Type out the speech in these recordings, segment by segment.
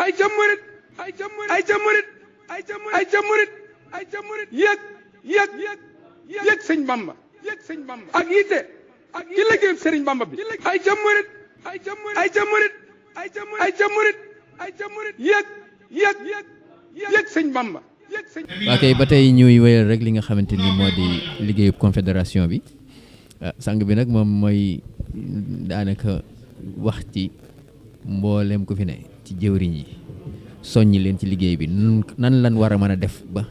ay ca murit ay ca murit ay ca murit ay ca murit ay ca murit ay ca murit yëg sëñ Bamba ak yitte ak ci liggéeyam sëriñ Bamba bi ay ca murit ay ca murit ay ca murit ay ca murit ay ca murit ay ca murit yëg sëñ Bamba. waa kay ba tey ñuy wéyal rek li nga xamante ni moo di liggéeyu confédération bi sang bi nag moom mooy daanaka wax ci mboolem ko fi ne ci jëwriñ yi soññi leen ci liggéey bi nan lan war a mën a def ba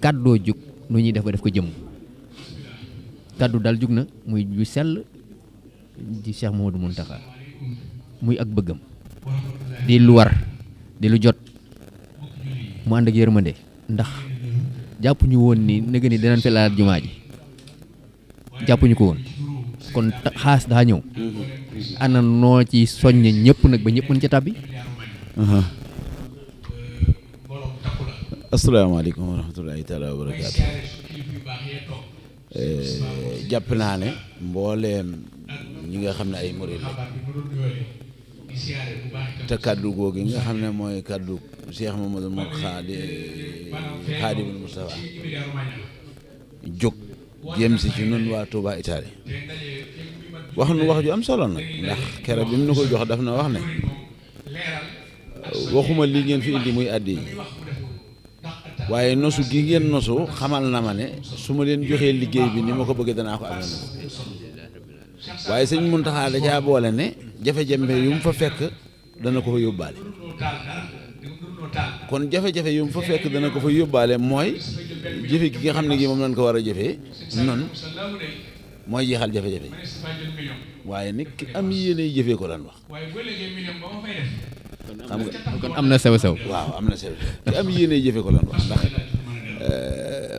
kàddoo jug nu ñuy def ba def ko jëm kàddu daal jug na muy ju sell di Cheikh Mouhamadou Mountakha muy ak bëggam di lu war di lu jot mu ànd ak yërmande ndax jàppuñu woon ni nëgë ni dinañ fi laal jumaa ji jàppuñu ko woon kon xaas daa ñëw ana noo ci soññ ñëpp nag ba ñëpp mën ca tàbbi. asalaamaaleykum wa rahmatulahi taala wa barakaatu. jàpp naa ne mbooleem ñi nga xam ne ay murid la te kaddu googu nga xam ne mooy kaddu Cheikh Mamadou Mountakha Xaadimul Mustafa jóg jëm si ci nun waa Touba Italie wax nu wax ju am solo nag ndax keroog bi mu na koy jox daf na wax ne waxuma lii ngeen fi indi muy àddi yi waaye nosu gi ngeen nosu xamal na ma ne su ma leen joxee liggéey bi ni ma ko bëggee danaa ko amee na waaye sëñ Mountakha da caa boole ne jafe-jafe yu mu fa fekk dana ko fa yóbbaale kon jafe-jafe yu mu fa fekk dana ko fa yóbbaale mooy jëfe gi nga xam ne gi moom lañ ko war a jëfee noonu mooy jeexal jafe-jafe waaye nit ki am yéene jëfee ko lan wax xam nga kon am na sew-sew. waaw am na sew ki am yéene jëfe ko lan wax ndax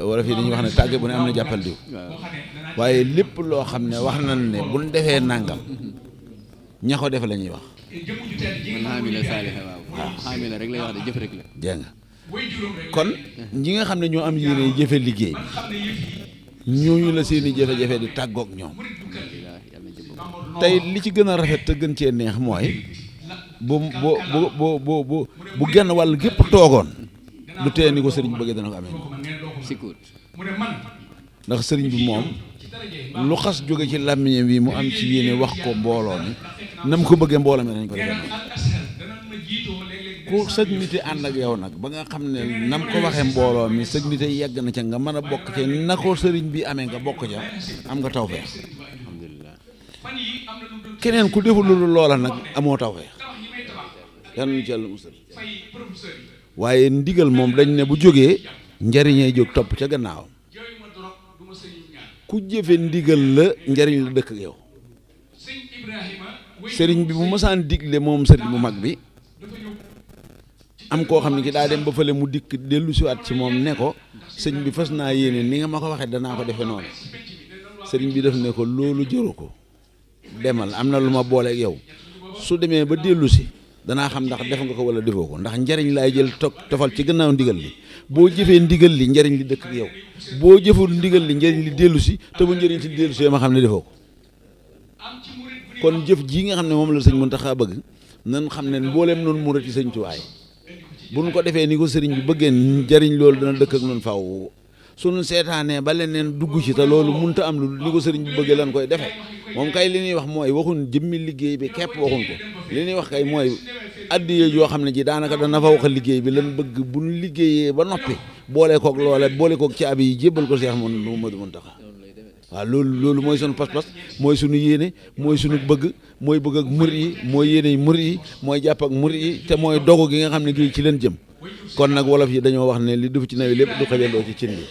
wala fii dañuy wax ne tàgge bu ne am na jàppal diw waaye lépp loo xam ne wax nañ ne buñ defee nangam ña ko def la ñuy wax. man xaamila saaliha waaw xaamila rek lay wax de jëf rek la. dégg nga kon ñi nga xam ne ñoo am yéene jëfe liggéey bi ñooñu la seeni jafe-jafe di tàggoog ñoom tey li ci gën a rafet te gën cee neex mooy bu genn wàll gépp toogoon lu tee ni ko sëriñ bëggee dana ko amee sikkuut ndax sëriñ bi moom lu xas jóge ci làmmiñam bi mu am ci yéene wax ko mbooloo mi nam ko bëggee mbooloo mi dañ ko defee ku sëg nite ànd ak yow nag ba nga xam ne nam ko waxee mbooloo mi sëg nite yegg na ca nga mën a bokk ca na ko sëriñ bi amee nga bokk ca am nga tawfeex alhamdulilah keneen ku deful lu loola nag amoo tawfeex yan nu ci Yàlla musal waaye ndigal moom dañ ne bu jógee njariñee jóg topp ca gannaawam ku jëfe ndigal la njariñ la dëkk ak yow sëriñ bi bu mësaan digle moom sëriñ bu mag bi am koo xam ne ki daa dem ba fële mu dikk dellu siwaat ci moom ne ko sëñ bi fas naa yéene ni nga ma ko waxee danaa ko defe noonu sëriñ bi def ne ko loolu jëru ko demal am na lu ma boole ak yow su demee ba dellu si danaa xam ndax def nga ko wala defoo ko ndax njariñ laay jël tofal ci gannaaw ndigal li boo jëfee ndigal li njariñ li dëkk ak yow boo jëful ndigal li njariñ li dellu si te bu njariñ si dellu si ma xam ne defoo ko kon jëf jii nga xam ne moom la sëñ Mountakha bëgg nan xam ne mbooleem noonu mu rëcc sëñ Tuubaa bu ñu ko defee ni ko sëriñ bi bëggee njariñ loolu dana dëkk ak noonu faaw suñu seetaanee ba leneen dugg ci te loolu munta am lu ni ko sëriñ bi bëggee lan koy defee moom kay li ñuy wax mooy waxuñ jëmmi liggéey bi képp waxuñ ko li ñuy wax kay mooy addiye yoo xam ne ji daanaka dana fa wax liggéey bi lan bëgg bu ñu liggéeyee ba noppi boole koog loole boole koog caabi yi jébbal ko Cheikh Mouhamadou Mountakha waaw loolu mooy sunu pas-pas mooy sunu yéene mooy sunu bëgg mooy bëgg ak murit yi mooy yéene murit yi mooy jàpp ak murit yi te mooy dogu gi nga xam ne gi ci leen jëm kon nag wolof yi dañoo wax ne li du ci nawi lépp du xajandoo ci cin li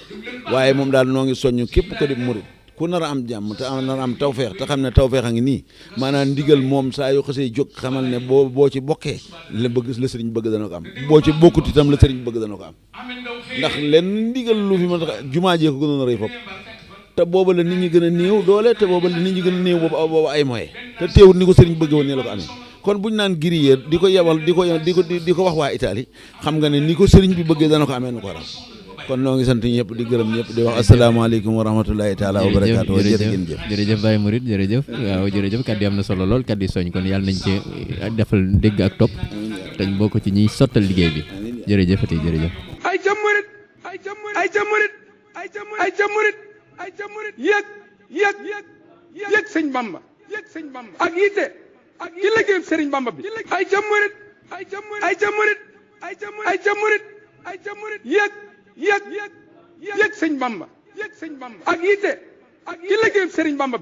waaye moom daal noo ngi soññ képp ko di murit ku nar a am jàmm te nar a am tawfeex te xam ne tawfeex a ngi nii maanaam ndigal moom saa yoo xasee jóg xamal ne boo ci bokkee la bëgg la sëriñ bëgg dana ko am boo ci bokkut itam la sëriñ bëgg dana ko am ndax lenn ndigal lu fi ma tax jumaa jee ko gënoon a rëy foofu te booba la nit ñi gën a néew doole te booba la nit ñi gën a néew booba ay moyens te teewul ni ko sëriñ bëgg woon ne la ko amee kon buñ naan grillé di ko yebal di ko wax waa Italie xam nga ne ni ko sëriñ bi bëggee dana ko amee nu ko ram kon noo ngi sant ñëpp di gërëm ñëpp di wax asalaamaaleykum wa rahmatulahi taala wa barakaatu jërëjëf Baye Mouride jërëjëf waaw jërëjëf kaddu yi am na solo lool kaddu yi soñ kon yàlla nañ ci defal dégg ak topp te ñu bokk ci ñiy sottal liggéey bi jërëjëfati jërëjëf. ay ca murit ay ca murit ay ca murit ay ca murit ay ca murit ay ca murit yëg sëñ Bamba ak yitte ci liggéeyam sëriñ Bamba bi ay ca murit ay ca murit ay ca murit ay ca murit ay ca murit ay ca murit yëg sëñ Bamba ak yitte ci liggéeyam sëriñ Bamba bi